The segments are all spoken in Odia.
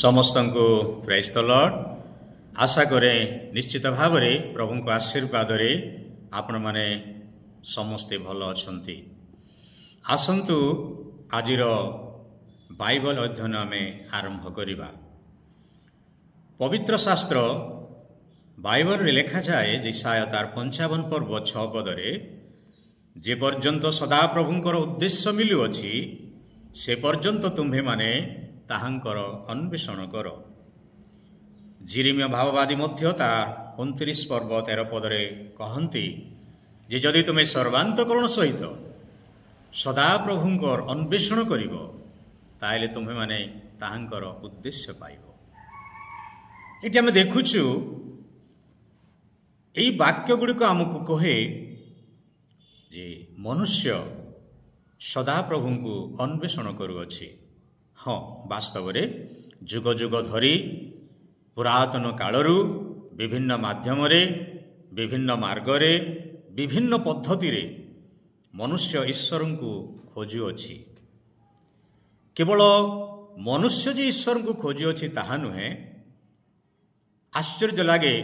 ସମସ୍ତଙ୍କୁ ପ୍ରେଜ୍ ଦ ଲର୍ଡ। ଆଶା କରେ ନିଶ୍ଚିତ ଭାବରେ ପ୍ରଭୁଙ୍କ ଆଶୀର୍ବାଦରେ ଆପଣମାନେ ସମସ୍ତେ ଭଲ ଅଛନ୍ତି। ଆସନ୍ତୁ, ଆଜିର ବାଇବଲ ଅଧ୍ୟୟନ ଆମେ ଆରମ୍ଭ କରିବା। ପବିତ୍ର ଶାସ୍ତ୍ର ବାଇବଲରେ ଲେଖାଯାଏ, ଯିଶାଇୟ ତାର 55 ପର୍ବ 6 ପଦରେ, "ଯେ ପର୍ଯ୍ୟନ୍ତ ସଦାପ୍ରଭୁଙ୍କର ଉଦ୍ଦେଶ୍ୟ ମିଲୁଅଛି, ସେ ପର୍ଯ୍ୟନ୍ତ ତୁମ୍ଭେମାନେ ତାହାଙ୍କର ଅନ୍ୱେଷଣ କର।" ଜିରିମିୟ ଭାବବାଦୀ ମଧ୍ୟ ତାର 29 ପର୍ବ 13 ପଦରେ କହନ୍ତି ଯେ ଯଦି ତୁମେ ସର୍ବାନ୍ତକରଣ ସହିତ ସଦାପ୍ରଭୁଙ୍କର ଅନ୍ୱେଷଣ କରିବ, ତାହେଲେ ତୁମ୍ଭେମାନେ ତାହାଙ୍କର ଉଦ୍ଦେଶ୍ୟ ପାଇବ। ଏଠି ଆମେ ଦେଖୁଛୁ, ଏଇ ବାକ୍ୟ ଗୁଡ଼ିକ ଆମକୁ କହେ ଯେ ମନୁଷ୍ୟ ସଦାପ୍ରଭୁଙ୍କୁ ଅନ୍ୱେଷଣ କରୁଅଛି। ହଁ, ବାସ୍ତବରେ ଯୁଗ ଯୁଗ ଧରି ପୁରାତନ କାଳରୁ ବିଭିନ୍ନ ମାଧ୍ୟମରେ, ବିଭିନ୍ନ ମାର୍ଗରେ, ବିଭିନ୍ନ ପଦ୍ଧତିରେ ମନୁଷ୍ୟ ଈଶ୍ୱରଙ୍କୁ ଖୋଜୁଅଛି। କେବଳ ମନୁଷ୍ୟ ଯେ ଈଶ୍ୱରଙ୍କୁ ଖୋଜୁଅଛି ତାହା ନୁହେଁ। ଆଶ୍ଚର୍ଯ୍ୟ ଲାଗେ,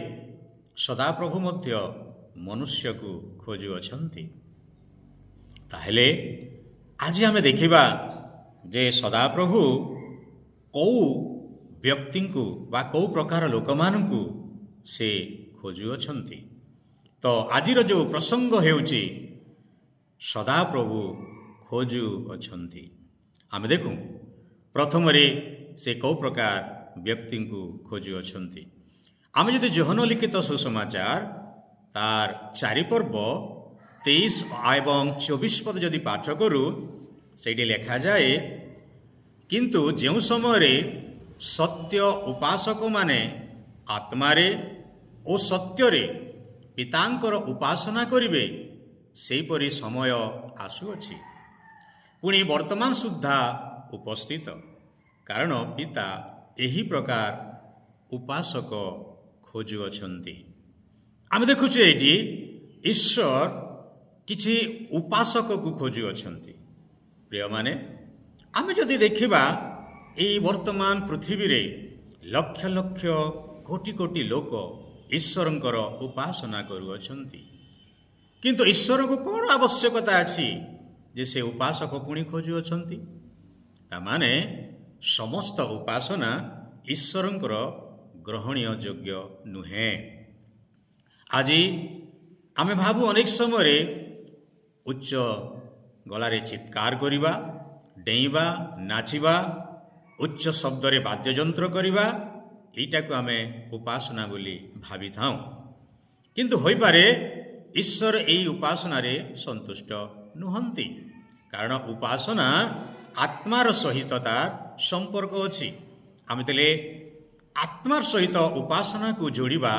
ସଦାପ୍ରଭୁ ମଧ୍ୟ ମନୁଷ୍ୟକୁ ଖୋଜୁଅଛନ୍ତି। ତାହେଲେ ଆଜି ଆମେ ଦେଖିବା ଯେ ସଦାପ୍ରଭୁ କେଉଁ ବ୍ୟକ୍ତିଙ୍କୁ ବା କେଉଁ ପ୍ରକାର ଲୋକମାନଙ୍କୁ ସେ ଖୋଜୁଅଛନ୍ତି। ତ ଆଜିର ଯେଉଁ ପ୍ରସଙ୍ଗ ହେଉଛି, ସଦାପ୍ରଭୁ ଖୋଜୁଅଛନ୍ତି। ଆମେ ଦେଖୁ ପ୍ରଥମରେ ସେ କେଉଁ ପ୍ରକାର ବ୍ୟକ୍ତିଙ୍କୁ ଖୋଜୁଅଛନ୍ତି। ଆମେ ଯଦି ଯୋହନ ଲିଖିତ ସୁସମାଚାର ତାର 4 ପର୍ବ 23 ଏବଂ 24 ପଦ ଯଦି ପାଠ କରୁ, ସେଇଠି ଲେଖାଯାଏ, "କିନ୍ତୁ ଯେଉଁ ସମୟରେ ସତ୍ୟ ଉପାସକମାନେ ଆତ୍ମାରେ ଓ ସତ୍ୟରେ ପିତାଙ୍କର ଉପାସନା କରିବେ, ସେହିପରି ସମୟ ଆସୁଅଛି, ପୁଣି ବର୍ତ୍ତମାନ ସୁଦ୍ଧା ଉପସ୍ଥିତ, କାରଣ ପିତା ଏହି ପ୍ରକାର ଉପାସକ ଖୋଜୁଅଛନ୍ତି।" ଆମେ ଦେଖୁଛୁ, ଏଇଠି ଈଶ୍ୱର କିଛି ଉପାସକକୁ ଖୋଜୁଅଛନ୍ତି। ପ୍ରିୟମାନେ, ଆମେ ଯଦି ଦେଖିବା, ଏଇ ବର୍ତ୍ତମାନ ପୃଥିବୀରେ ଲକ୍ଷ ଲକ୍ଷ କୋଟି କୋଟି ଲୋକ ଈଶ୍ୱରଙ୍କର ଉପାସନା କରୁଅଛନ୍ତି। କିନ୍ତୁ ଈଶ୍ୱରଙ୍କୁ କ'ଣ ଆବଶ୍ୟକତା ଅଛି ଯେ ସେ ଉପାସକ ପୁଣି ଖୋଜୁଅଛନ୍ତି? ତାମାନେ ସମସ୍ତ ଉପାସନା ଈଶ୍ୱରଙ୍କର ଗ୍ରହଣୀୟ ଯୋଗ୍ୟ ନୁହେଁ। ଆଜି ଆମେ ଭାବୁ, ଅନେକ ସମୟରେ ଉଚ୍ଚ ଗଳାରେ ଚିତ୍କାର କରିବା, ଡେଇଁବା, ନାଚିବା, ଉଚ୍ଚ ଶବ୍ଦରେ ବାଦ୍ୟଯନ୍ତ୍ର କରିବା, ଏଇଟାକୁ ଆମେ ଉପାସନା ବୋଲି ଭାବିଥାଉଁ। କିନ୍ତୁ ହୋଇପାରେ ଈଶ୍ୱର ଏଇ ଉପାସନାରେ ସନ୍ତୁଷ୍ଟ ନୁହନ୍ତି। କାରଣ ଉପାସନା ଆତ୍ମାର ସହିତ ତାର ସମ୍ପର୍କ ଅଛି। ଆମେ ଯେତେବେଳେ ଆତ୍ମାର ସହିତ ଉପାସନାକୁ ଯୋଡ଼ିବା,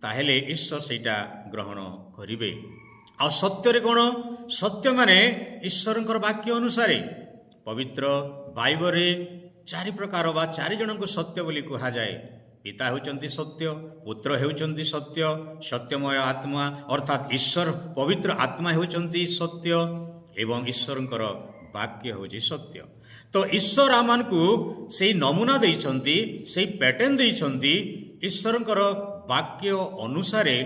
ତାହେଲେ ଈଶ୍ୱର ସେଇଟା ଗ୍ରହଣ କରିବେ। ଆଉ ସତ୍ୟରେ କ'ଣ? ସତ୍ୟ ମାନେ ଈଶ୍ୱରଙ୍କର ବାକ୍ୟ ଅନୁସାରେ। ପବିତ୍ର ବାଇବଲରେ ଚାରି ପ୍ରକାର ବା ଚାରି ଜଣଙ୍କୁ ସତ୍ୟ ବୋଲି କୁହାଯାଏ। ପିତା ହେଉଛନ୍ତି ସତ୍ୟ, ପୁତ୍ର ହେଉଛନ୍ତି ସତ୍ୟ, ସତ୍ୟମୟ ଆତ୍ମା ଅର୍ଥାତ୍ ଈଶ୍ୱର ପବିତ୍ର ଆତ୍ମା ହେଉଛନ୍ତି ସତ୍ୟ ଏବଂ ଈଶ୍ୱରଙ୍କର ବାକ୍ୟ ହେଉଛି ସତ୍ୟ। ତ ଈଶ୍ୱର ଆମମାନଙ୍କୁ ସେଇ ନମୁନା ଦେଇଛନ୍ତି, ସେଇ ପ୍ୟାଟର୍ନ ଦେଇଛନ୍ତି। ଈଶ୍ୱରଙ୍କର ବାକ୍ୟ ଅନୁସାରେ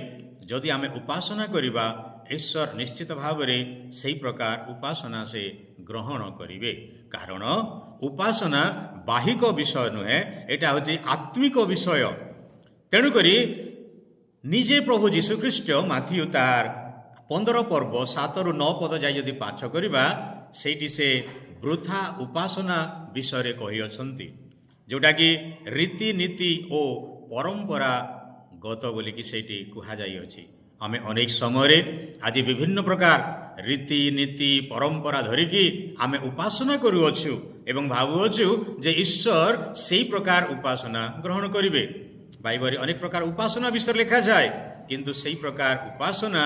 ଯଦି ଆମେ ଉପାସନା କରିବା, ଈଶ୍ୱର ନିଶ୍ଚିତ ଭାବରେ ସେଇ ପ୍ରକାର ଉପାସନା ସେ ଗ୍ରହଣ କରିବେ। କାରଣ ଉପାସନା ବାହିକ ବିଷୟ ନୁହେଁ, ଏଇଟା ହେଉଛି ଆତ୍ମିକ ବିଷୟ। ତେଣୁକରି ନିଜେ ପ୍ରଭୁ ଯୀଶୁଖ୍ରୀଷ୍ଟ ମାଥିଉ ତାର 15 ପର୍ବ 7ରୁ 9 ପଦ ଯାଇ ଯଦି ପାଠ କରିବା, ସେଇଠି ସେ ବୃଥା ଉପାସନା ବିଷୟରେ କହିଅଛନ୍ତି, ଯେଉଁଟାକି ରୀତିନୀତି ଓ ପରମ୍ପରାଗତ ବୋଲିକି ସେଇଠି କୁହାଯାଇଅଛି। ଆମେ ଅନେକ ସମୟରେ ଆଜି ବିଭିନ୍ନ ପ୍ରକାର ରୀତିନୀତି, ପରମ୍ପରା ଧରିକି ଆମେ ଉପାସନା କରୁଅଛୁ ଏବଂ ଭାବୁଅଛୁ ଯେ ଈଶ୍ୱର ସେଇ ପ୍ରକାର ଉପାସନା ଗ୍ରହଣ କରିବେ। ବାଇବଲରେ ଅନେକ ପ୍ରକାର ଉପାସନା ବିଷୟରେ ଲେଖାଯାଏ, କିନ୍ତୁ ସେଇ ପ୍ରକାର ଉପାସନା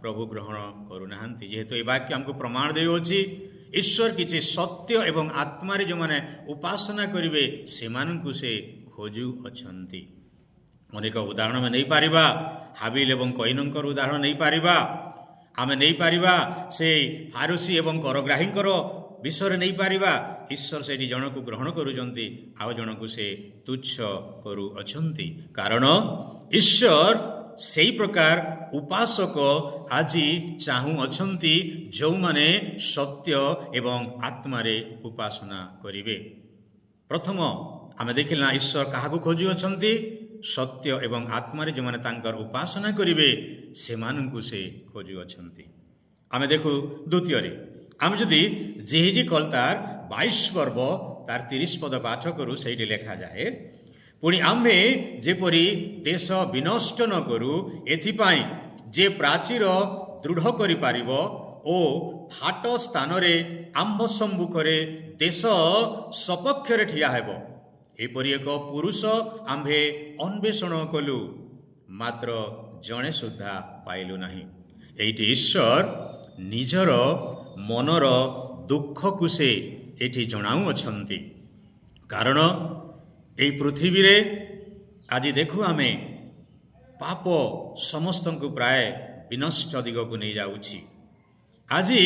ପ୍ରଭୁ ଗ୍ରହଣ କରୁନାହାନ୍ତି। ଯେହେତୁ ଏ ବାକ୍ୟ ଆମକୁ ପ୍ରମାଣ ଦେଉଅଛି, ଈଶ୍ୱର କିଛି ସତ୍ୟ ଏବଂ ଆତ୍ମାରେ ଯେଉଁମାନେ ଉପାସନା କରିବେ, ସେମାନଙ୍କୁ ସେ ଖୋଜୁଅଛନ୍ତି। ଅନେକ ଉଦାହରଣ ଆମେ ନେଇପାରିବା। ହାବିଲ ଏବଂ କଇନଙ୍କର ଉଦାହରଣ ନେଇପାରିବା। ଆମେ ନେଇପାରିବା ସେ ଫାରୁସି ଏବଂ କରଗ୍ରାହୀଙ୍କର ବିଷୟରେ ନେଇପାରିବା। ଈଶ୍ୱର ସେଇଠି ଜଣକୁ ଗ୍ରହଣ କରୁଛନ୍ତି, ଆଉ ଜଣକୁ ସେ ତୁଚ୍ଛ କରୁଅଛନ୍ତି। କାରଣ ଈଶ୍ୱର ସେଇ ପ୍ରକାର ଉପାସକ ଆଜି ଚାହୁଁଅଛନ୍ତି, ଯେଉଁମାନେ ସତ୍ୟ ଏବଂ ଆତ୍ମାରେ ଉପାସନା କରିବେ। ପ୍ରଥମ ଆମେ ଦେଖିଲେ ନା, ଈଶ୍ୱର କାହାକୁ ଖୋଜୁଅଛନ୍ତି? ସତ୍ୟ ଏବଂ ଆତ୍ମାରେ ଯେଉଁମାନେ ତାଙ୍କର ଉପାସନା କରିବେ, ସେମାନଙ୍କୁ ସେ ଖୋଜୁଅଛନ୍ତି। ଆମେ ଦେଖୁ ଦ୍ୱିତୀୟରେ, ଆମେ ଯଦି ଯିହିଜିକଲ ତାର 22 ପର୍ବ ତାର 30 ପଦ ପାଠ କରୁ, ସେଇଠି ଲେଖାଯାଏ, "ପୁଣି ଆମେ ଯେପରି ଦେଶ ବିନଷ୍ଟ ନ କରୁ, ଏଥିପାଇଁ ଯେ ପ୍ରାଚୀର ଦୃଢ଼ କରିପାରିବ ଓ ଫାଟ ସ୍ଥାନରେ ଆମ୍ଭ ସମ୍ମୁଖରେ ଦେଶ ସପକ୍ଷରେ ଠିଆ ହେବ, ଏପରି ଏକ ପୁରୁଷ ଆମ୍ଭେ ଅନ୍ୱେଷଣ କଲୁ, ମାତ୍ର ଜଣେ ସୁଦ୍ଧା ପାଇଲୁ ନାହିଁ।" ଏଇଠି ଈଶ୍ୱର ନିଜର ମନର ଦୁଃଖକୁ ସେ ଏଠି ଜଣାଉଅଛନ୍ତି। କାରଣ ଏଇ ପୃଥିବୀରେ ଆଜି ଦେଖୁ ଆମେ, ପାପ ସମସ୍ତଙ୍କୁ ପ୍ରାୟ ବିନଷ୍ଟ ଦିଗକୁ ନେଇଯାଉଛି। ଆଜି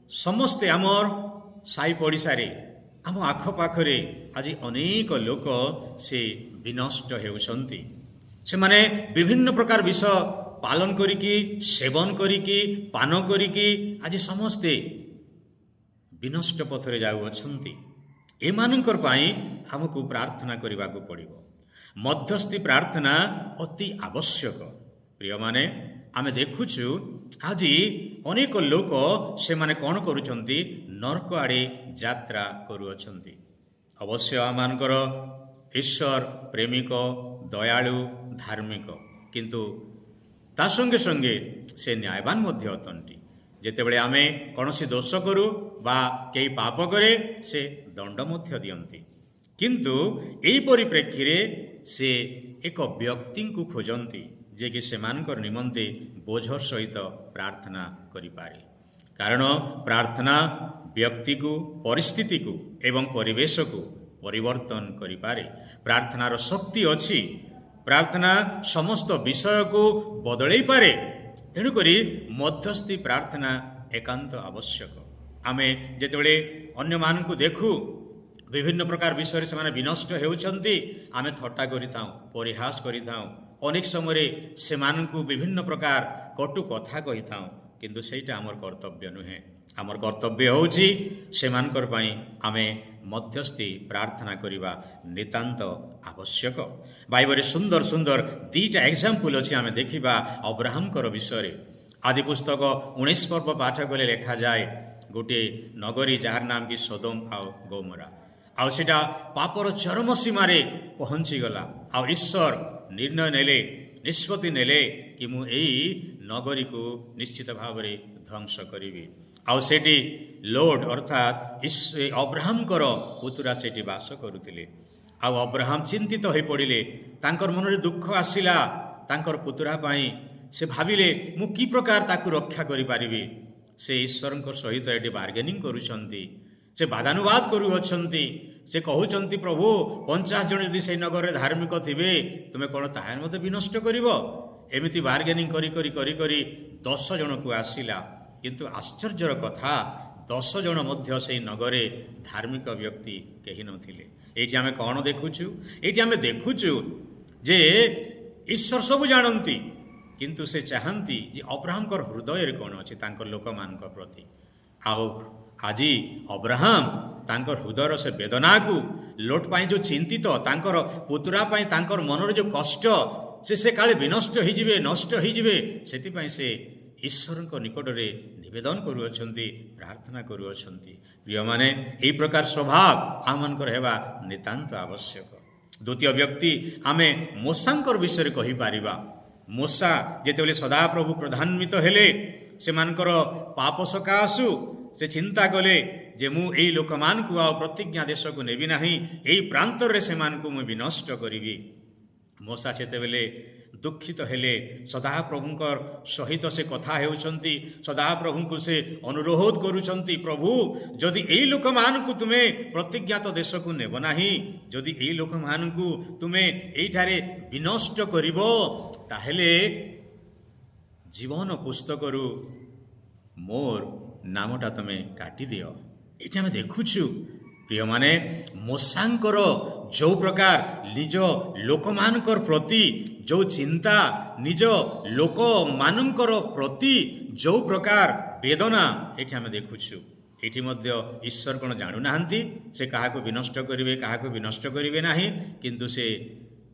ସମସ୍ତେ ଆମର ସାହି ପଡ଼ିଶାରେ, ଆମ ଆଖପାଖରେ ଆଜି ଅନେକ ଲୋକ ସେ ବିନଷ୍ଟ ହେଉଛନ୍ତି। ସେମାନେ ବିଭିନ୍ନ ପ୍ରକାର ବିଷ ପାଳନ କରିକି, ସେବନ କରିକି, ପାନ କରିକି ଆଜି ସମସ୍ତେ ବିନଷ୍ଟ ପଥରେ ଯାଉଅଛନ୍ତି। ଏମାନଙ୍କର ପାଇଁ ଆମକୁ ପ୍ରାର୍ଥନା କରିବାକୁ ପଡ଼ିବ। ମଧ୍ୟସ୍ଥି ପ୍ରାର୍ଥନା ଅତି ଆବଶ୍ୟକ। ପ୍ରିୟମାନେ, ଆମେ ଦେଖୁଛୁ ଆଜି ଅନେକ ଲୋକ ସେମାନେ କ'ଣ କରୁଛନ୍ତି? ନର୍କ ଆଡ଼େ ଯାତ୍ରା କରୁଅଛନ୍ତି। ଅବଶ୍ୟ ଆମମାନଙ୍କର ଈଶ୍ୱର ପ୍ରେମିକ, ଦୟାଳୁ, ଧାର୍ମିକ, କିନ୍ତୁ ତା ସଙ୍ଗେ ସଙ୍ଗେ ସେ ନ୍ୟାୟବାନ ମଧ୍ୟ ଅଟନ୍ତି। ଯେତେବେଳେ ଆମେ କୌଣସି ଦୋଷ କରୁ ବା କେହି ପାପ କରେ, ସେ ଦଣ୍ଡ ମଧ୍ୟ ଦିଅନ୍ତି। କିନ୍ତୁ ଏହି ପରିପ୍ରେକ୍ଷୀରେ ସେ ଏକ ବ୍ୟକ୍ତିଙ୍କୁ ଖୋଜନ୍ତି, ଯିଏକି ସେମାନଙ୍କର ନିମନ୍ତେ ବୋଝର ସହିତ ପ୍ରାର୍ଥନା କରିପାରେ। କାରଣ ପ୍ରାର୍ଥନା ବ୍ୟକ୍ତିକୁ, ପରିସ୍ଥିତିକୁ ଏବଂ ପରିବେଶକୁ ପରିବର୍ତ୍ତନ କରିପାରେ। ପ୍ରାର୍ଥନାର ଶକ୍ତି ଅଛି। ପ୍ରାର୍ଥନା ସମସ୍ତ ବିଷୟକୁ ବଦଳେଇ ପାରେ। ତେଣୁକରି ମଧ୍ୟସ୍ଥି ପ୍ରାର୍ଥନା ଏକାନ୍ତ ଆବଶ୍ୟକ। ଆମେ ଯେତେବେଳେ ଅନ୍ୟମାନଙ୍କୁ ଦେଖୁ, ବିଭିନ୍ନ ପ୍ରକାର ବିଷୟରେ ସେମାନେ ବିନଷ୍ଟ ହେଉଛନ୍ତି, ଆମେ ଥଟ୍ଟା କରିଥାଉ, ପରିହାସ କରିଥାଉ, ଅନେକ ସମୟରେ ସେମାନଙ୍କୁ ବିଭିନ୍ନ ପ୍ରକାର କଟୁ କଥା କହିଥାଉ। କିନ୍ତୁ ସେଇଟା ଆମର କର୍ତ୍ତବ୍ୟ ନୁହେଁ। ଆମର କର୍ତ୍ତବ୍ୟ ହେଉଛି ସେମାନଙ୍କର ପାଇଁ ଆମେ ମଧ୍ୟସ୍ଥି ପ୍ରାର୍ଥନା କରିବା ନିତାନ୍ତ ଆବଶ୍ୟକ। ବାଇବଲରେ ସୁନ୍ଦର ସୁନ୍ଦର ଦୁଇଟା ଏକ୍ଜାମ୍ପଲ୍ ଅଛି। ଆମେ ଦେଖିବା ଅବ୍ରାହମଙ୍କର ବିଷୟରେ। ଆଦି ପୁସ୍ତକ 19 ପର୍ବ ପାଠ କଲେ ଲେଖାଯାଏ, ଗୋଟିଏ ନଗରୀ ଯାହାର ନାମ କି ସଦୋମ ଆଉ ଗୋମରା, ଆଉ ସେଇଟା ପାପର ଚରମ ସୀମାରେ ପହଞ୍ଚିଗଲା। ଆଉ ଈଶ୍ୱର ନିର୍ଣ୍ଣୟ ନେଲେ, ନିଷ୍ପତ୍ତି ନେଲେ କି ମୁଁ ଏଇ ନଗରୀକୁ ନିଶ୍ଚିତ ଭାବରେ ଧ୍ୱଂସ କରିବି। ଆଉ ସେଠି ଲୋଟ ଅର୍ଥାତ୍ ଅବ୍ରାହମଙ୍କର ପୁତୁରା ସେଠି ବାସ କରୁଥିଲେ। ଆଉ ଅବ୍ରାହମ ଚିନ୍ତିତ ହୋଇପଡ଼ିଲେ। ତାଙ୍କର ମନରେ ଦୁଃଖ ଆସିଲା ତାଙ୍କର ପୁତୁରା ପାଇଁ। ସେ ଭାବିଲେ, ମୁଁ କି ପ୍ରକାର ତାକୁ ରକ୍ଷା କରିପାରିବି? ସେ ଈଶ୍ୱରଙ୍କ ସହିତ ଏଠି ବାର୍ଗେନିଂ କରୁଛନ୍ତି, ସେ ବାଦାନୁବାଦ କରୁଅଛନ୍ତି। ସେ କହୁଛନ୍ତି, "ପ୍ରଭୁ, 50 ଜଣ ଯଦି ସେଇ ନଗରରେ ଧାର୍ମିକ ଥିବେ, ତୁମେ କ'ଣ ତାହା ମୋତେ ବିନଷ୍ଟ କରିବ?" ଏମିତି ବାର୍ଗେନିଂ କରି କରି କରି କରି 10 ଜଣକୁ ଆସିଲା। କିନ୍ତୁ ଆଶ୍ଚର୍ଯ୍ୟର କଥା, 10 ଜଣ ମଧ୍ୟ ସେଇ ନଗରେ ଧାର୍ମିକ ବ୍ୟକ୍ତି କେହି ନଥିଲେ। ଏଇଠି ଆମେ କ'ଣ ଦେଖୁଛୁ? ଏଇଠି ଆମେ ଦେଖୁଛୁ ଯେ ଈଶ୍ୱର ସବୁ ଜାଣନ୍ତି, କିନ୍ତୁ ସେ ଚାହାନ୍ତି ଯେ ଅବ୍ରାହମଙ୍କର ହୃଦୟରେ କ'ଣ ଅଛି ତାଙ୍କ ଲୋକମାନଙ୍କ ପ୍ରତି। ଆଉ ଆଜି ଅବ୍ରାହମ ତାଙ୍କ ହୃଦୟର ସେ ବେଦନାକୁ, ଲୋଟ ପାଇଁ ଯେଉଁ ଚିନ୍ତିତ, ତାଙ୍କର ପୁତୁରା ପାଇଁ ତାଙ୍କର ମନରେ ଯେଉଁ କଷ୍ଟ, ସେ ସେ କାଳେ ବିନଷ୍ଟ ହେଇଯିବେ, ନଷ୍ଟ ହେଇଯିବେ, ସେଥିପାଇଁ ସେ ଈଶ୍ୱରଙ୍କ ନିକଟରେ ନିବେଦନ କରୁଅଛନ୍ତି, ପ୍ରାର୍ଥନା କରୁଅଛନ୍ତି। ପ୍ରିୟମାନେ, ଏହି ପ୍ରକାର ସ୍ୱଭାବ ଆମମାନଙ୍କର ହେବା ନିତାନ୍ତ ଆବଶ୍ୟକ। ଦ୍ୱିତୀୟ ବ୍ୟକ୍ତି ଆମେ ମୋଶାଙ୍କର ବିଷୟରେ କହିପାରିବା। ମୋଶା ଯେତେବେଳେ ସଦାପ୍ରଭୁ କ୍ରୋଧାନ୍ବିତ ହେଲେ ସେମାନଙ୍କର ପାପ ସକାଶୁ, ସେ ଚିନ୍ତା କଲେ ଯେ ମୁଁ ଏଇ ଲୋକମାନଙ୍କୁ ଆଉ ପ୍ରତିଜ୍ଞା ଦେଶକୁ ନେବି ନାହିଁ, ଏଇ ପ୍ରାନ୍ତରରେ ସେମାନଙ୍କୁ ମୁଁ ବିନଷ୍ଟ କରିବି। ମୋଶା ସେତେବେଳେ ଦୁଃଖିତ ହେଲେ। ସଦାପ୍ରଭୁଙ୍କ ସହିତ ସେ କଥା ହେଉଛନ୍ତି। ସଦାପ୍ରଭୁଙ୍କୁ ସେ ଅନୁରୋଧ କରୁଛନ୍ତି, "ପ୍ରଭୁ, ଯଦି ଏଇ ଲୋକମାନଙ୍କୁ ତୁମେ ପ୍ରତିଜ୍ଞାତ ଦେଶକୁ ନେବ ନାହିଁ, ଯଦି ଏଇ ଲୋକମାନଙ୍କୁ ତୁମେ ଏଇଠାରେ ବିନଷ୍ଟ କରିବ, ତାହେଲେ ଜୀବନ ପୁସ୍ତକରୁ ମୋର ନାମଟା ତୁମେ କାଟିଦିଅ।" ଏଠି ଆମେ ଦେଖୁଛୁ ପ୍ରିୟମାନେ, ମୋଶାଙ୍କର ଯେଉଁ ପ୍ରକାର ନିଜ ଲୋକମାନଙ୍କର ପ୍ରତି ଯେଉଁ ଚିନ୍ତା, ନିଜ ଲୋକମାନଙ୍କର ପ୍ରତି ଯେଉଁ ପ୍ରକାର ବେଦନା ଏଠି ଆମେ ଦେଖୁଛୁ। ଏଠି ମଧ୍ୟ ଈଶ୍ୱର କ'ଣ ଜାଣୁନାହାନ୍ତି ସେ କାହାକୁ ବିନଷ୍ଟ କରିବେ, କାହାକୁ ବିନଷ୍ଟ କରିବେ ନାହିଁ? କିନ୍ତୁ ସେ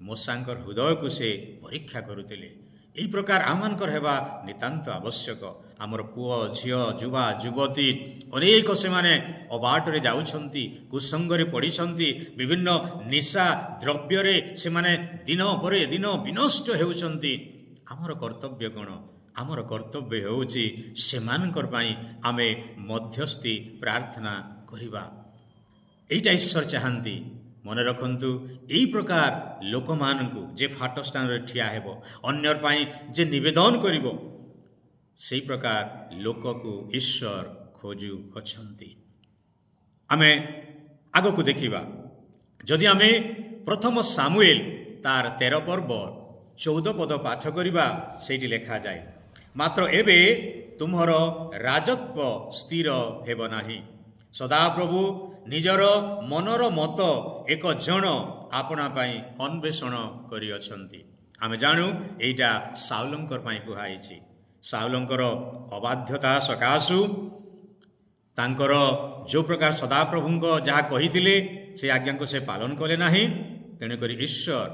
ମୋଶାଙ୍କର ହୃଦୟକୁ ସେ ପରୀକ୍ଷା କରୁଥିଲେ। ଏହି ପ୍ରକାର ଆମମାନଙ୍କର ହେବା ନିତାନ୍ତ ଆବଶ୍ୟକ। ଆମର ପୁଅ, ଝିଅ, ଯୁବା, ଯୁବତୀ ଅନେକ ସେମାନେ ଅବାଟରେ ଯାଉଛନ୍ତି, କୁସଙ୍ଗରେ ପଡ଼ିଛନ୍ତି, ବିଭିନ୍ନ ନିଶା ଦ୍ରବ୍ୟରେ ସେମାନେ ଦିନ ପରେ ଦିନ ବିନଷ୍ଟ ହେଉଛନ୍ତି। ଆମର କର୍ତ୍ତବ୍ୟ କ'ଣ? ଆମର କର୍ତ୍ତବ୍ୟ ହେଉଛି ସେମାନଙ୍କର ପାଇଁ ଆମେ ମଧ୍ୟସ୍ଥି ପ୍ରାର୍ଥନା କରିବା। ଏଇଟା ଈଶ୍ୱର ଚାହାନ୍ତି। ମନେ ରଖନ୍ତୁ, ଏଇ ପ୍ରକାର ଲୋକମାନଙ୍କୁ ଯେ ଫାଟ ସ୍ଥାନରେ ଠିଆ ହେବ, ଅନ୍ୟ ପାଇଁ ଯେ ନିବେଦନ କରିବ, ସେଇ ପ୍ରକାର ଲୋକକୁ ଈଶ୍ୱର ଖୋଜୁଅଛନ୍ତି। ଆମେ ଆଗକୁ ଦେଖିବା। ଯଦି ଆମେ ପ୍ରଥମ ସାମୁଏଲ ତାର 13 ପର୍ବ 14 ପଦ ପାଠ କରିବା, ସେଇଠି ଲେଖାଯାଏ, "ମାତ୍ର ଏବେ ତୁମର ରାଜତ୍ୱ ସ୍ଥିର ହେବ ନାହିଁ। ସଦାପ୍ରଭୁ ନିଜର ମନର ମତ ଏକ ଜଣ ଆପଣା ପାଇଁ ଅନ୍ୱେଷଣ କରିଅଛନ୍ତି।" ଆମେ ଜାଣୁ, ଏଇଟା ସାଉଲଙ୍କର ପାଇଁ କୁହାଯାଇଛି। ସାଉଲଙ୍କର ଅବାଧ୍ୟତା ସକାଶୁ, ତାଙ୍କର ଯେଉଁ ପ୍ରକାର ସଦାପ୍ରଭୁଙ୍କ ଯାହା କହିଥିଲେ ସେ ଆଜ୍ଞାକୁ ସେ ପାଳନ କଲେ ନାହିଁ, ତେଣୁକରି ଈଶ୍ୱର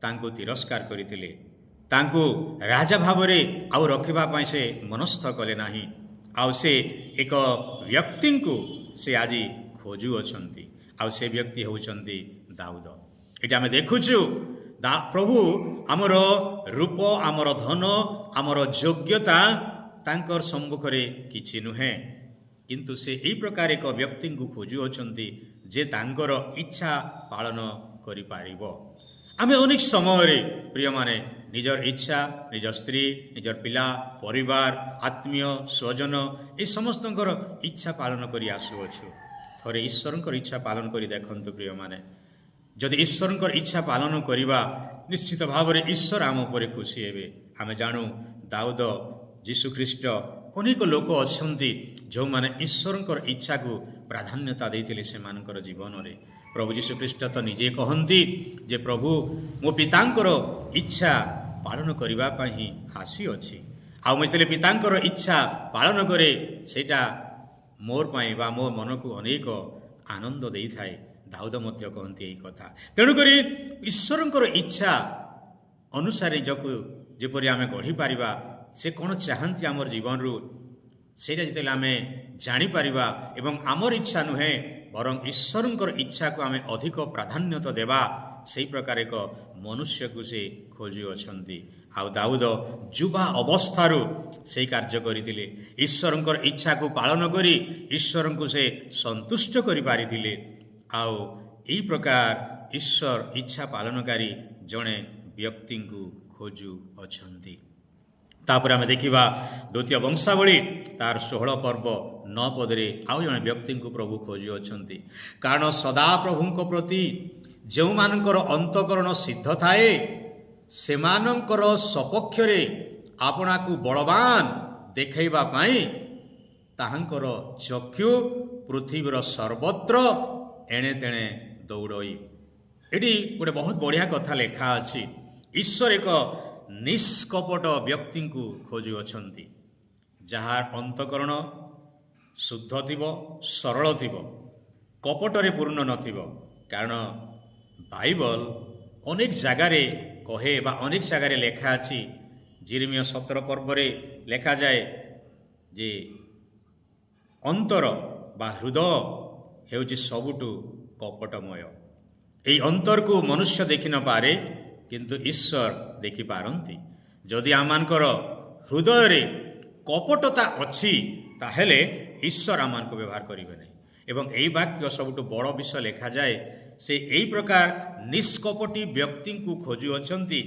ତାଙ୍କୁ ତିରସ୍କାର କରିଥିଲେ। ତାଙ୍କୁ ରାଜା ଭାବରେ ଆଉ ରଖିବା ପାଇଁ ସେ ମନସ୍ଥ କଲେ ନାହିଁ। ଆଉ ସେ ଏକ ବ୍ୟକ୍ତିଙ୍କୁ ସେ ଆଜି ଖୋଜୁଅଛନ୍ତି, ଆଉ ସେ ବ୍ୟକ୍ତି ହେଉଛନ୍ତି ଦାଉଦ। ଏଇଟା ଆମେ ଦେଖୁଛୁ, ପ୍ରଭୁ ଆମର ରୂପ, ଆମର ଧନ, ଆମର ଯୋଗ୍ୟତା ତାଙ୍କର ସମ୍ମୁଖରେ କିଛି ନୁହେଁ। କିନ୍ତୁ ସେ ଏହି ପ୍ରକାର ଏକ ବ୍ୟକ୍ତିଙ୍କୁ ଖୋଜୁଅଛନ୍ତି ଯେ ତାଙ୍କର ଇଚ୍ଛା ପାଳନ କରିପାରିବ। ଆମେ ଅନେକ ସମୟରେ ପ୍ରିୟମାନେ, ନିଜର ଇଚ୍ଛା, ନିଜ ସ୍ତ୍ରୀ, ନିଜର ପିଲା, ପରିବାର, ଆତ୍ମୀୟ ସ୍ୱଜନ, ଏ ସମସ୍ତଙ୍କର ଇଚ୍ଛା ପାଳନ କରି ଆସୁଅଛୁ। ଥରେ ଈଶ୍ୱରଙ୍କର ଇଚ୍ଛା ପାଳନ କରି ଦେଖନ୍ତୁ ପ୍ରିୟମାନେ। ଯଦି ଈଶ୍ୱରଙ୍କର ଇଚ୍ଛା ପାଳନ କରିବା, ନିଶ୍ଚିତ ଭାବରେ ଈଶ୍ୱର ଆମ ଉପରେ ଖୁସି ହେବେ। ଆମେ ଜାଣୁ, ଦାଉଦ, ଯୀଶୁଖ୍ରୀଷ୍ଟ, ଅନେକ ଲୋକ ଅଛନ୍ତି ଯେଉଁମାନେ ଈଶ୍ୱରଙ୍କର ଇଚ୍ଛାକୁ ପ୍ରାଧାନ୍ୟତା ଦେଇଥିଲେ ସେମାନଙ୍କର ଜୀବନରେ। ପ୍ରଭୁ ଯୀଶୁଖ୍ରୀଷ୍ଟ ତ ନିଜେ କହନ୍ତି ଯେ ପ୍ରଭୁ ମୋ ପିତାଙ୍କର ଇଚ୍ଛା ପାଳନ କରିବା ପାଇଁ ହିଁ ଆସିଅଛି, ଆଉ ମୁଁ ଯେତେବେଳେ ପିତାଙ୍କର ଇଚ୍ଛା ପାଳନ କରେ, ସେଇଟା ମୋର ପାଇଁ ବା ମୋ ମନକୁ ଅନେକ ଆନନ୍ଦ ଦେଇଥାଏ। ଦାଉଦ ମଧ୍ୟ କହନ୍ତି ଏଇ କଥା। ତେଣୁକରି ଈଶ୍ୱରଙ୍କର ଇଚ୍ଛା ଅନୁସାରେ ନିଜକୁ ଯେପରି ଆମେ ଗଢ଼ିପାରିବା, ସେ କ'ଣ ଚାହାନ୍ତି ଆମର ଜୀବନରୁ, ସେଇଟା ଯେତେବେଳେ ଆମେ ଜାଣିପାରିବା ଏବଂ ଆମର ଇଚ୍ଛା ନୁହେଁ, ବରଂ ଈଶ୍ୱରଙ୍କର ଇଚ୍ଛାକୁ ଆମେ ଅଧିକ ପ୍ରାଧାନ୍ୟତା ଦେବା, ସେଇ ପ୍ରକାର ଏକ ମନୁଷ୍ୟକୁ ସେ ଖୋଜୁଅଛନ୍ତି। ଆଉ ଦାଉଦ ଯୁବା ଅବସ୍ଥାରୁ ସେଇ କାର୍ଯ୍ୟ କରିଥିଲେ। ଈଶ୍ୱରଙ୍କର ଇଚ୍ଛାକୁ ପାଳନ କରି ଈଶ୍ୱରଙ୍କୁ ସେ ସନ୍ତୁଷ୍ଟ କରିପାରିଥିଲେ। ଆଉ ଏଇ ପ୍ରକାର ଈଶ୍ୱର ଇଚ୍ଛା ପାଳନକାରୀ ଜଣେ ବ୍ୟକ୍ତିଙ୍କୁ ଖୋଜୁଅଛନ୍ତି। ତାପରେ ଆମେ ଦେଖିବା, ଦ୍ୱିତୀୟ ବଂଶାବଳୀ ତାର 16 ପର୍ବ 9 ପଦରେ ଆଉ ଜଣେ ବ୍ୟକ୍ତିଙ୍କୁ ପ୍ରଭୁ ଖୋଜୁଅଛନ୍ତି। କାରଣ ସଦାପ୍ରଭୁଙ୍କ ପ୍ରତି ଯେଉଁମାନଙ୍କର ଅନ୍ତଃକରଣ ସିଦ୍ଧ ଥାଏ, ସେମାନଙ୍କର ସପକ୍ଷରେ ଆପଣାକୁ ବଳବାନ ଦେଖାଇବା ପାଇଁ ତାହାଙ୍କର ଚକ୍ଷୁ ପୃଥିବୀର ସର୍ବତ୍ର ଏଣେ ତେଣେ ଦୌଡ଼ଇ। ଏଠି ଗୋଟେ ବହୁତ ବଢ଼ିଆ କଥା ଲେଖା ଅଛି। ଈଶ୍ୱର ଏକ ନିଷ୍କପଟ ବ୍ୟକ୍ତିଙ୍କୁ ଖୋଜୁଅଛନ୍ତି, ଯାହାର ଅନ୍ତଃକରଣ ଶୁଦ୍ଧ ଥିବ, ସରଳ ଥିବ, କପଟରେ ପୂର୍ଣ୍ଣ ନଥିବ। କାରଣ ବାଇବଲ ଅନେକ ଜାଗାରେ କହେ ବା ଅନେକ ଜାଗାରେ ଲେଖା ଅଛି। ଜିରିମିୟ 17 ପର୍ବରେ ଲେଖାଯାଏ ଯେ ଅନ୍ତର ବା ହୃଦୟ ହେଉଛି ସବୁଠୁ କପଟମୟ। ଏଇ ଅନ୍ତରକୁ ମନୁଷ୍ୟ ଦେଖି ନପାରେ, କିନ୍ତୁ ଈଶ୍ୱର ଦେଖିପାରନ୍ତି। ଯଦି ଆମମାନଙ୍କର ହୃଦୟରେ କପଟତା ଅଛି, ତାହେଲେ ଈଶ୍ୱର ଆମମାନଙ୍କୁ ବ୍ୟବହାର କରିବେ ନାହିଁ। ଏବଂ ଏଇ ବାକ୍ୟ ସବୁଠୁ ବଡ଼ ବିଷୟ ଲେଖାଯାଏ, ସେ ଏଇ ପ୍ରକାର ନିଷ୍କପଟି ବ୍ୟକ୍ତିଙ୍କୁ ଖୋଜୁଅଛନ୍ତି,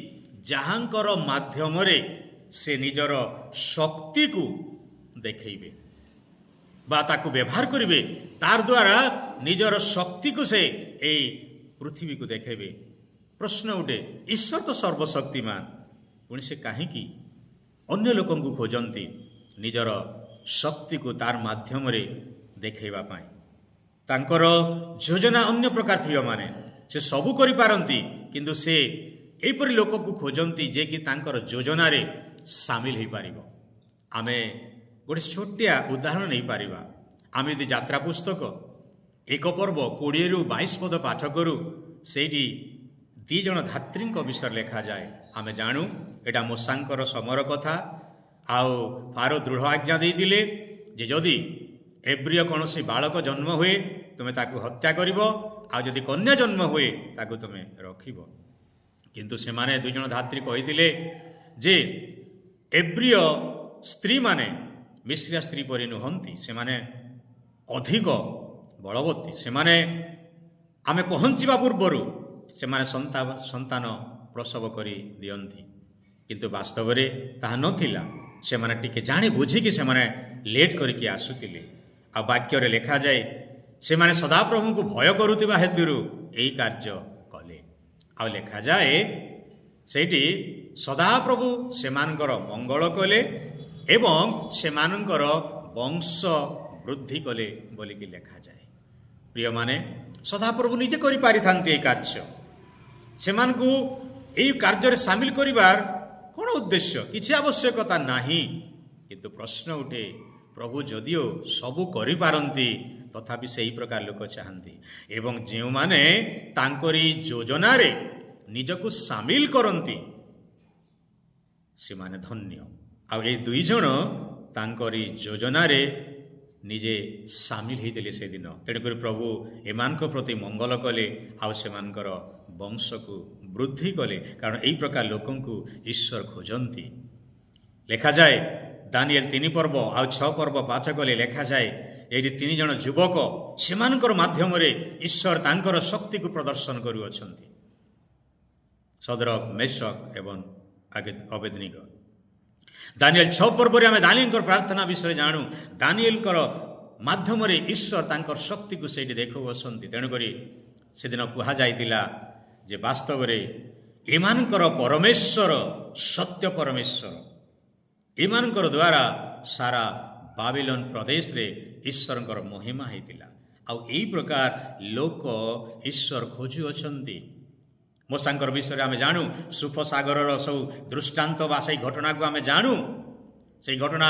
ଯାହାଙ୍କର ମାଧ୍ୟମରେ ସେ ନିଜର ଶକ୍ତିକୁ ଦେଖେଇବେ ବା ତାକୁ ବ୍ୟବହାର କରିବେ। ତାର ଦ୍ୱାରା ନିଜର ଶକ୍ତିକୁ ସେ ଏଇ ପୃଥିବୀକୁ ଦେଖେଇବେ। ପ୍ରଶ୍ନ ଉଠେ, ଈଶ୍ୱର ତ ସର୍ବଶକ୍ତିମାନ, ପୁଣି ସେ କାହିଁକି ଅନ୍ୟ ଲୋକଙ୍କୁ ଖୋଜନ୍ତି ନିଜର ଶକ୍ତିକୁ ତାର ମାଧ୍ୟମରେ ଦେଖାଇବା ପାଇଁ? ତାଙ୍କର ଯୋଜନା ଅନ୍ୟ ପ୍ରକାର। ପ୍ରିୟମାନେ, ସେ ସବୁ କରିପାରନ୍ତି, କିନ୍ତୁ ସେ ଏହିପରି ଲୋକକୁ ଖୋଜନ୍ତି ଯେ କି ତାଙ୍କର ଯୋଜନାରେ ସାମିଲ ହୋଇପାରିବ। ଆମେ ଗୋଟେ ଛୋଟିଆ ଉଦାହରଣ ନେଇପାରିବା। ଆମେ ଯଦି ଯାତ୍ରା ପୁସ୍ତକ 1 ପର୍ବ 20ରୁ 22 ପଦ ପାଠ କରୁ, ସେଇଠି ଦୁଇ ଜଣ ଧାତ୍ରୀଙ୍କ ବିଷୟରେ ଲେଖାଯାଏ। ଆମେ ଜାଣୁ ଏଇଟା ମୋଶାଙ୍କର ସମର କଥା। ଆଉ ଫାରୋ ଦୃଢ଼ ଆଜ୍ଞା ଦେଇଥିଲେ ଯେ ଯଦି ଏବ୍ରିୟ କୌଣସି ବାଳକ ଜନ୍ମ ହୁଏ, ତୁମେ ତାକୁ ହତ୍ୟା କରିବ, ଆଉ ଯଦି କନ୍ୟା ଜନ୍ମ ହୁଏ, ତାକୁ ତୁମେ ରଖିବ। କିନ୍ତୁ ସେମାନେ ଦୁଇ ଜଣ ଧାତ୍ରୀ କହିଥିଲେ ଯେ ଏବ୍ରିୟ ସ୍ତ୍ରୀମାନେ ମିଶ୍ରିଆ ସ୍ତ୍ରୀ ପରି ନୁହନ୍ତି, ସେମାନେ ଅଧିକ ବଳବତୀ। ସେମାନେ ଆମେ ପହଞ୍ଚିବା ପୂର୍ବରୁ ସେମାନେ ସନ୍ତାନ ପ୍ରସବ କରି ଦିଅନ୍ତି। କିନ୍ତୁ ବାସ୍ତବରେ ତାହା ନଥିଲା। ସେମାନେ ଟିକେ ଜାଣି ବୁଝିକି ସେମାନେ ଲେଟ୍ କରିକି ଆସୁଥିଲେ। ଆଉ ବାକ୍ୟରେ ଲେଖାଯାଏ, ସେମାନେ ସଦାପ୍ରଭୁଙ୍କୁ ଭୟ କରୁଥିବା ହେତୁରୁ ଏହି କାର୍ଯ୍ୟ କଲେ। ଆଉ ଲେଖାଯାଏ ସେଇଠି, ସଦାପ୍ରଭୁ ସେମାନଙ୍କର ମଙ୍ଗଳ କଲେ ଏବଂ ସେମାନଙ୍କର ବଂଶ ବୃଦ୍ଧି କଲେ ବୋଲିକି ଲେଖାଯାଏ। ପ୍ରିୟମାନେ, ସଦାପ୍ରଭୁ ନିଜେ କରିପାରିଥାନ୍ତି ଏହି କାର୍ଯ୍ୟ। ସେମାନଙ୍କୁ ଏଇ କାର୍ଯ୍ୟରେ ସାମିଲ କରିବାର କ'ଣ ଉଦ୍ଦେଶ୍ୟ? କିଛି ଆବଶ୍ୟକତା ନାହିଁ। କିନ୍ତୁ ପ୍ରଶ୍ନ ଉଠେ, ପ୍ରଭୁ ଯଦିଓ ସବୁ କରିପାରନ୍ତି, ତଥାପି ସେହି ପ୍ରକାର ଲୋକ ଚାହାନ୍ତି ଏବଂ ଯେଉଁମାନେ ତାଙ୍କରି ଯୋଜନାରେ ନିଜକୁ ସାମିଲ କରନ୍ତି, ସେମାନେ ଧନ୍ୟ। ଆଉ ଏଇ ଦୁଇ ଜଣ ତାଙ୍କରି ଯୋଜନାରେ ନିଜେ ସାମିଲ ହେଇଥିଲେ ସେଦିନ। ତେଣୁକରି ପ୍ରଭୁ ଏମାନଙ୍କ ପ୍ରତି ମଙ୍ଗଳ କଲେ ଆଉ ସେମାନଙ୍କର ବଂଶକୁ ବୃଦ୍ଧି କଲେ, କାରଣ ଏଇ ପ୍ରକାର ଲୋକଙ୍କୁ ଈଶ୍ୱର ଖୋଜନ୍ତି। ଲେଖାଯାଏ, ଦାନିଏଲ 3 ପର୍ବ ଆଉ 6 ପର୍ବ ପାଠ କଲେ ଲେଖାଯାଏ, ଏଇଠି ତିନି ଜଣ ଯୁବକ, ସେମାନଙ୍କର ମାଧ୍ୟମରେ ଈଶ୍ୱର ତାଙ୍କର ଶକ୍ତିକୁ ପ୍ରଦର୍ଶନ କରୁଅଛନ୍ତି, ସଦରକ, ମେଷକ ଏବଂ ଅବେଦନିଗ। ଦାନିଏଲ 6 ପର୍ବରେ ଆମେ ଦାନିଏଲଙ୍କର ପ୍ରାର୍ଥନା ବିଷୟରେ ଜାଣୁ। ଦାନିଏଲଙ୍କର ମାଧ୍ୟମରେ ଈଶ୍ୱର ତାଙ୍କର ଶକ୍ତିକୁ ସେଇଠି ଦେଖାଉଅଛନ୍ତି। ତେଣୁକରି ସେଦିନ କୁହାଯାଇଥିଲା ଯେ ବାସ୍ତବରେ ଏମାନଙ୍କର ପରମେଶ୍ୱର ସତ୍ୟ ପରମେଶ୍ୱର। ଏମାନଙ୍କର ଦ୍ୱାରା ସାରା ବାବିଲନ ପ୍ରଦେଶରେ ଈଶ୍ୱରଙ୍କର ମହିମା ହେଇଥିଲା। ଆଉ ଏଇ ପ୍ରକାର ଲୋକ ଈଶ୍ୱର ଖୋଜୁଅଛନ୍ତି। ମୋଶାଙ୍କର ବିଷୟରେ ଆମେ ଜାଣୁ, ସୁଫ ସାଗରର ସବୁ ଦୃଷ୍ଟାନ୍ତ ବା ସେଇ ଘଟଣାକୁ ଆମେ ଜାଣୁ। ସେଇ ଘଟଣା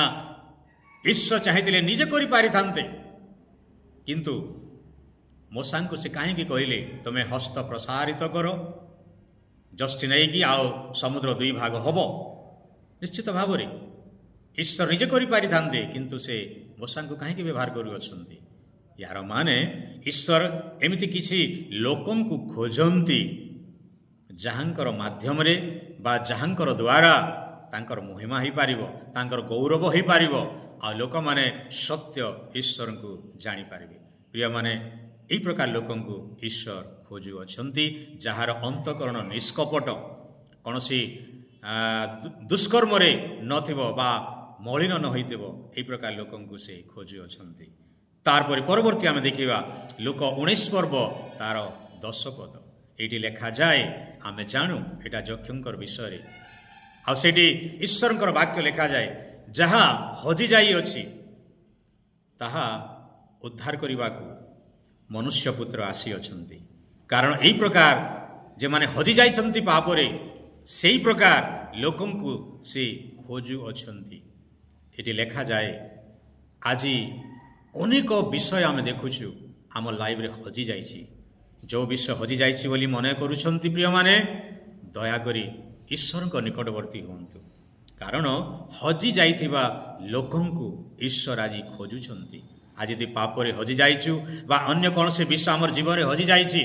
ଈଶ୍ୱର ଚାହିଁଥିଲେ ନିଜେ କରିପାରିଥାନ୍ତେ, କିନ୍ତୁ ମୋଶାଙ୍କୁ ସେ କାହିଁକି କହିଲେ, ତୁମେ ହସ୍ତ ପ୍ରସାରିତ କର ଯଷ୍ଟି ନେଇକି, ଆଉ ସମୁଦ୍ର ଦୁଇ ଭାଗ ହବ? ନିଶ୍ଚିତ ଭାବରେ ଈଶ୍ୱର ନିଜେ କରିପାରିଥାନ୍ତେ, କିନ୍ତୁ ସେ ମୋଶାଙ୍କୁ କାହିଁକି ବ୍ୟବହାର କରୁଅଛନ୍ତି? ଏହାର ମାନେ ଈଶ୍ୱର ଏମିତି କିଛି ଲୋକଙ୍କୁ ଖୋଜନ୍ତି, ଯାହାଙ୍କର ମାଧ୍ୟମରେ ବା ଯାହାଙ୍କର ଦ୍ୱାରା ତାଙ୍କର ମହିମା ହେଇପାରିବ, ତାଙ୍କର ଗୌରବ ହେଇପାରିବ, ଆଉ ଲୋକମାନେ ସତ୍ୟ ଈଶ୍ୱରଙ୍କୁ ଜାଣିପାରିବେ। ପ୍ରିୟମାନେ, ଏଇ ପ୍ରକାର ଲୋକଙ୍କୁ ଈଶ୍ୱର ଖୋଜୁଅଛନ୍ତି, ଯାହାର ଅନ୍ତଃକରଣ ନିଷ୍କପଟ, କୌଣସି ଦୁଷ୍କର୍ମରେ ନଥିବ ବା ମଳିନ ନ ହୋଇଥିବ। ଏହି ପ୍ରକାର ଲୋକଙ୍କୁ ସେ ଖୋଜୁଅଛନ୍ତି। ତାରପରେ ପରବର୍ତ୍ତୀ ଆମେ ଦେଖିବା ଲୂକ 19 ପର୍ବ ତାର 10 ପଦ। ଏଇଠି ଲେଖାଯାଏ, ଆମେ ଜାଣୁ ଏଇଟା ଯକ୍ଷଙ୍କର ବିଷୟରେ। ଆଉ ସେଇଠି ଈଶ୍ୱରଙ୍କର ବାକ୍ୟ ଲେଖାଯାଏ, ଯାହା ହଜି ଯାଇଅଛି ତାହା ଉଦ୍ଧାର କରିବାକୁ ମନୁଷ୍ୟ ପୁତ୍ର ଆସିଅଛନ୍ତି। କାରଣ ଏଇ ପ୍ରକାର ଯେମାନେ ହଜି ଯାଇଛନ୍ତି ପାପରେ, ସେଇ ପ୍ରକାର ଲୋକଙ୍କୁ ସେ ଖୋଜୁଅଛନ୍ତି। ଏଠି ଲେଖାଯାଏ, ଆଜି ଅନେକ ବିଷୟ ଆମେ ଦେଖୁଛୁ ଆମ ଲାଇଫରେ ହଜିଯାଇଛି। ଯେଉଁ ବିଷୟ ହଜିଯାଇଛି ବୋଲି ମନେ କରୁଛନ୍ତି, ପ୍ରିୟମାନେ, ଦୟାକରି ଈଶ୍ୱରଙ୍କ ନିକଟବର୍ତ୍ତୀ ହୁଅନ୍ତୁ, କାରଣ ହଜି ଯାଇଥିବା ଲୋକଙ୍କୁ ଈଶ୍ୱର ଆଜି ଖୋଜୁଛନ୍ତି। ଆଜି ଯଦି ପାପରେ ହଜି ଯାଇଛୁ ବା ଅନ୍ୟ କୌଣସି ବିଷୟ ଆମର ଜୀବନରେ ହଜିଯାଇଛି,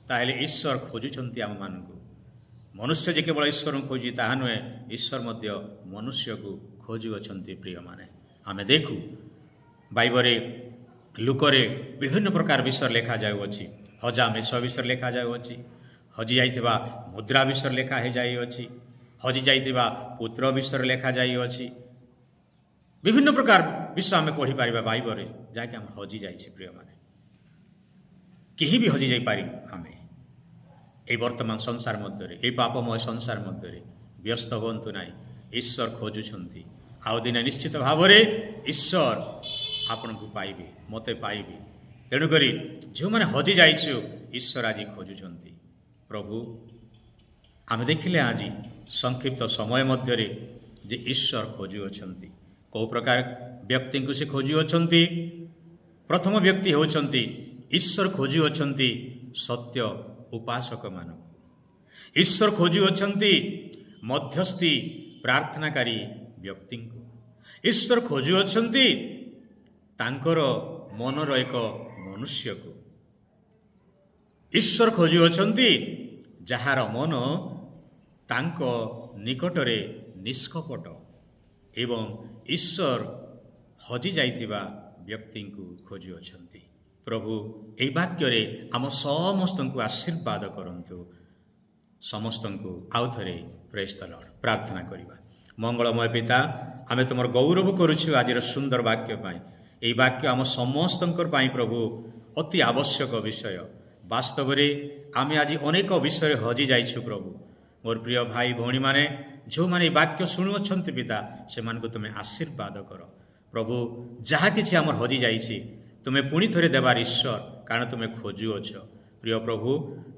ତାହେଲେ ଈଶ୍ୱର ଖୋଜୁଛନ୍ତି ଆମମାନଙ୍କୁ। ମନୁଷ୍ୟ ଯେ କେବଳ ଈଶ୍ୱରଙ୍କୁ ଖୋଜୁଛି ତାହା ନୁହେଁ, ଈଶ୍ୱର ମଧ୍ୟ ମନୁଷ୍ୟକୁ ଖୋଜୁଅଛନ୍ତି। ପ୍ରିୟମାନେ, ଆମେ ଦେଖୁ ବାଇବଲରେ ଲୁକରେ ବିଭିନ୍ନ ପ୍ରକାର ବିଷୟ ଲେଖାଯାଉଅଛି। ହଜା ମେଷ ବିଷୟରେ ଲେଖାଯାଉଅଛି, ହଜି ଯାଇଥିବା ମୁଦ୍ରା ବିଷୟରେ ଲେଖା ହେଇଯାଇଅଛି, ହଜି ଯାଇଥିବା ପୁତ୍ର ବିଷୟରେ ଲେଖାଯାଇଅଛି। ବିଭିନ୍ନ ପ୍ରକାର ବିଷୟ ଆମେ ପଢ଼ିପାରିବା ବାଇବଲରେ, ଯାହାକି ଆମର ହଜି ଯାଇଛି। ପ୍ରିୟମାନେ, କେହି ବି ହଜି ଯାଇପାରିବୁ ଆମେ ଏଇ ବର୍ତ୍ତମାନ ସଂସାର ମଧ୍ୟରେ, ଏଇ ପାପମୟ ସଂସାର ମଧ୍ୟରେ। ବ୍ୟସ୍ତ ହୁଅନ୍ତୁ ନାହିଁ, ଈଶ୍ୱର ଖୋଜୁଛନ୍ତି। ଆଉ ଦିନେ ନିଶ୍ଚିତ ଭାବରେ ଈଶ୍ୱର ଆପଣଙ୍କୁ ପାଇବେ, ମୋତେ ପାଇବେ। ତେଣୁକରି ଯେଉଁମାନେ ହଜି ଯାଇଛୁ, ଈଶ୍ୱର ଆଜି ଖୋଜୁଛନ୍ତି। ପ୍ରଭୁ, ଆମେ ଦେଖିଲେ ଆଜି ସଂକ୍ଷିପ୍ତ ସମୟ ମଧ୍ୟରେ ଯେ ଈଶ୍ୱର ଖୋଜୁଅଛନ୍ତି। କେଉଁ ପ୍ରକାର ବ୍ୟକ୍ତିଙ୍କୁ ସେ ଖୋଜୁଅଛନ୍ତି? ପ୍ରଥମ ବ୍ୟକ୍ତି ହେଉଛନ୍ତି, ଈଶ୍ୱର ଖୋଜୁଅଛନ୍ତି ସତ୍ୟ ଉପାସକମାନଙ୍କୁ। ଈଶ୍ୱର ଖୋଜୁଅଛନ୍ତି ମଧ୍ୟସ୍ଥି ପ୍ରାର୍ଥନାକାରୀ ବ୍ୟକ୍ତିଙ୍କୁ। ଈଶ୍ୱର ଖୋଜୁଅଛନ୍ତି ତାଙ୍କର ମନର ଏକ ମନୁଷ୍ୟକୁ। ଈଶ୍ୱର ଖୋଜୁଅଛନ୍ତି ଯାହାର ମନ ତାଙ୍କ ନିକଟରେ ନିଷ୍କପଟ ଏବଂ ଈଶ୍ୱର ହଜି ଯାଇଥିବା ବ୍ୟକ୍ତିଙ୍କୁ ଖୋଜୁଅଛନ୍ତି। ପ୍ରଭୁ ଏହି ବାକ୍ୟରେ ଆମ ସମସ୍ତଙ୍କୁ ଆଶୀର୍ବାଦ କରନ୍ତୁ। ସମସ୍ତଙ୍କୁ ଆଉ ଥରେ ପ୍ରେଜ୍ ଦ ଲର୍ଡ। ପ୍ରାର୍ଥନା କରିବା। ମଙ୍ଗଳମୟ ପିତା, ଆମେ ତୁମର ଗୌରବ କରୁଛୁ ଆଜିର ସୁନ୍ଦର ବାକ୍ୟ ପାଇଁ। ଏହି ବାକ୍ୟ ଆମ ସମସ୍ତଙ୍କର ପାଇଁ ପ୍ରଭୁ ଅତି ଆବଶ୍ୟକ ବିଷୟ। ବାସ୍ତବରେ ଆମେ ଆଜି ଅନେକ ବିଷୟରେ ହଜି ଯାଇଛୁ। ପ୍ରଭୁ, ମୋର ପ୍ରିୟ ଭାଇ ଭଉଣୀମାନେ ଯେଉଁମାନେ ଏହି ବାକ୍ୟ ଶୁଣୁଅଛନ୍ତି ପିତା, ସେମାନଙ୍କୁ ତୁମେ ଆଶୀର୍ବାଦ କର। ପ୍ରଭୁ, ଯାହା କିଛି ଆମର ହଜିଯାଇଛି, ତୁମେ ପୁଣି ଥରେ ଦେବାର ଈଶ୍ୱର, କାରଣ ତୁମେ ଖୋଜୁଅଛ। ପ୍ରିୟ ପ୍ରଭୁ,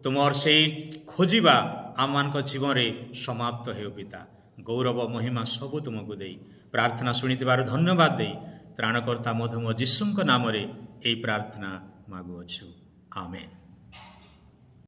ତୁମର ସେଇ ଖୋଜିବା ଆମମାନଙ୍କ ଜୀବନରେ ସମାପ୍ତ ହେଉ। ପିତା, ଗୌରବ ମହିମା ସବୁ ତୁମକୁ ଦେଇ, ପ୍ରାର୍ଥନା ଶୁଣିଥିବାରୁ ଧନ୍ୟବାଦ ଦେଇ, ତ୍ରାଣକର୍ତ୍ତା ମଧୁମ ଯୀଶୁଙ୍କ ନାମରେ ଏହି ପ୍ରାର୍ଥନା ମାଗୁଅଛୁ। ଆମେନ୍।